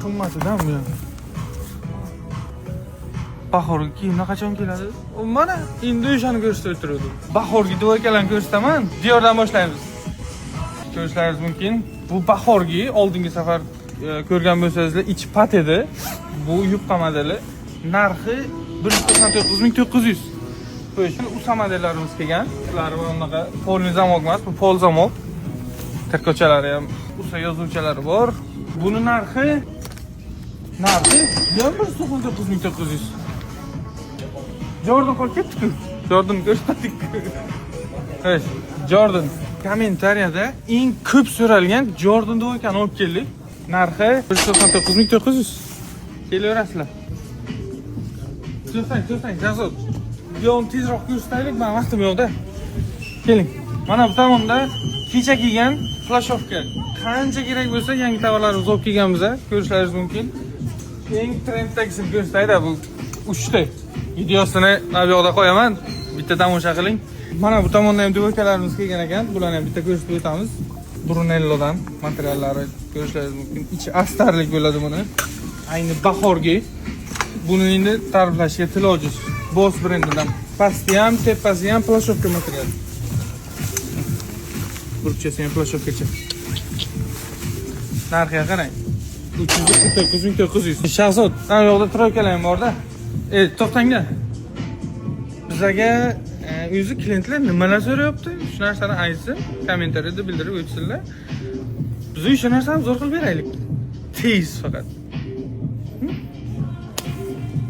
Qimmatidan bu ham. Bahorgi kiyimlar qachon keladi? U mana endi o'shani ko'rsatib o'tiruvdim. Bahorgi двойка larni ko'rsataman. Diordan boshlaymiz. Ko'rishlaringiz mumkin. Bu bahorgi, oldingi safar ko'rgan bo'lsangizlar, ichi pat edi. Bu yupqa modeli. Narxi 199 900. Xo'sh, USA modellarimiz kelgan. Ular bunaqa полный замок emas, bu пол замок. Tirkochalari ham USA yozuvchalari bor. Buni narxi ham 199 900. Jordan qolib ketdi-ku. Jordan ko'rsatdik-ku. Xo'sh, Jordan kommentariyada eng ko'p so'ralgan Jordan двойка ni olib keldik. Narxi 199 900. Kelaverasizlar. To'xtang, to'xtang, Shahzod. Bu yog'ini tezroq ko'rsataylik, man vaqtim yo'qda. Keling. Mana bu tomonda kecha kelgan флешовка. Qancha kerak bo'lsa, yangi tovarlarimizni olib kelganmiz, ko'rishlaringiz mumkin. Eng trenddagisini ko'rsatayda, bu uchta. Videosini mana bu yoqda qo'yaman. Bitta tomosha qiling. Mana bu tomonda ham двойка larimiz kelgan ekan. Bularni ham bitta ko'rsatib o'tamiz. Brunellodan materiallari ko'rishlaringiz mumkin. Ichi astarlik bo'ladi buni. Ayni bahorgi. Buni endi ta'riflashga til ojiz. Boss brendidan. Pasti ham, tepasi ham плащёвка material. Burchasi ham плащёвка cha. Narxiga qarang. 349 900. Shahzod, ana bu yoqda тройка lar ham borda. E, to'xtanglar. Bizaga o'zi klientlar nimalar so'rayapti? Shu narsani aytsin, kommentariyada bildirib o'tsinlar. Biz o'sha narsani zo'r qilib beraylik. Tez faqat.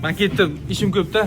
Man ketdim, ishim ko'pda.